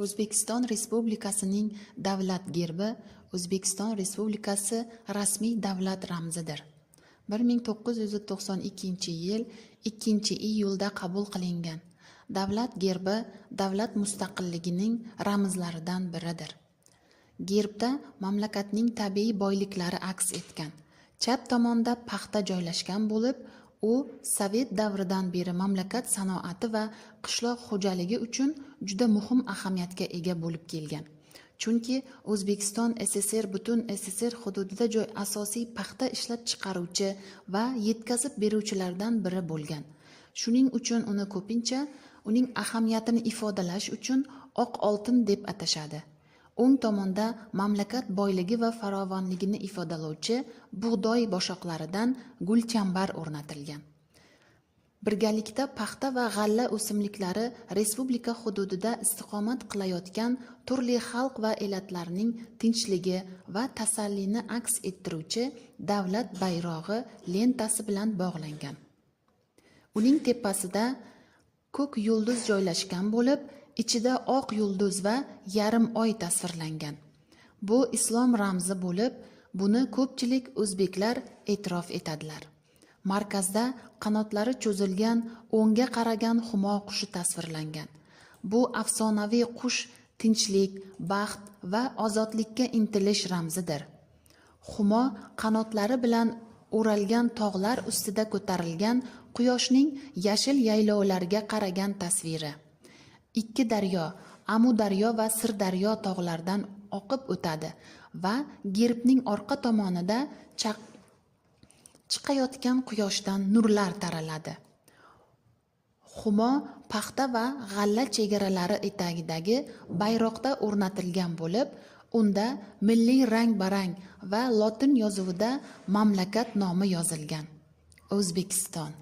O'zbekiston Respublikasining davlat gerbi O'zbekiston Respublikasi rasmiy davlat ramzidir. 1992-yil 2-iyulda qabul qilingan. Davlat gerbi davlat mustaqilligining ramzlaridan biridir. Gerbda mamlakatning tabiiy boyliklari aks etgan. Chap tomonda paxta joylashgan bo'lib, u sovet davridan beri mamlakat sanoati va qishloq xo'jaligi uchun juda muhim ahamiyatga ega bo'lib kelgan. Chunki O'zbekiston SSR butun SSR hududida joy asosiy paxta ishlab chiqaruvchi va yetkazib beruvchilardan biri bo'lgan. Shuning uchun uni ko'pincha uning ahamiyatini ifodalash uchun oq oltin deb atashadi. O'ng tomonda mamlakat boyligi va farovonligini ifodalovchi bug'doy boshoqlaridan gulchambar o'rnatilgan. Birgalikda paxta va g'alla o'simliklari respublika hududida istiqomat qilayotgan turli xalq va elatlarning tinchligi va tasallini aks ettiruvchi davlat bayrog'i lentasi bilan bog'langan. Uning tepasida ko'k yulduz joylashgan bo'lib, ichida oq yulduz va yarim oy tasvirlangan. Bu islom ramzi bo'lib, buni ko'pchilik o'zbeklar e'tirof etadilar. Markazda qanotlari cho'zilgan o'ngga qaragan humo qushi tasvirlangan. Bu afsonaviy qush tinchlik, baxt va ozodlikka intilish ramzidir. Humo qanotlari bilan o'ralgan tog'lar ustida ko'tarilgan quyoshning yashil yaylovlarga qaragan tasviri. Ikki daryo, Amudaryo va Sirdaryo tog'lardan oqib o'tadi va gerbning orqa tomonida chiqayotgan quyoshdan nurlar taraladi. Humo paxta va g'alla chegaralari etagidagi bayroqda o'rnatilgan bo'lib, unda milliy rang-barang va lotin yozuvida mamlakat nomi yozilgan. O'zbekiston.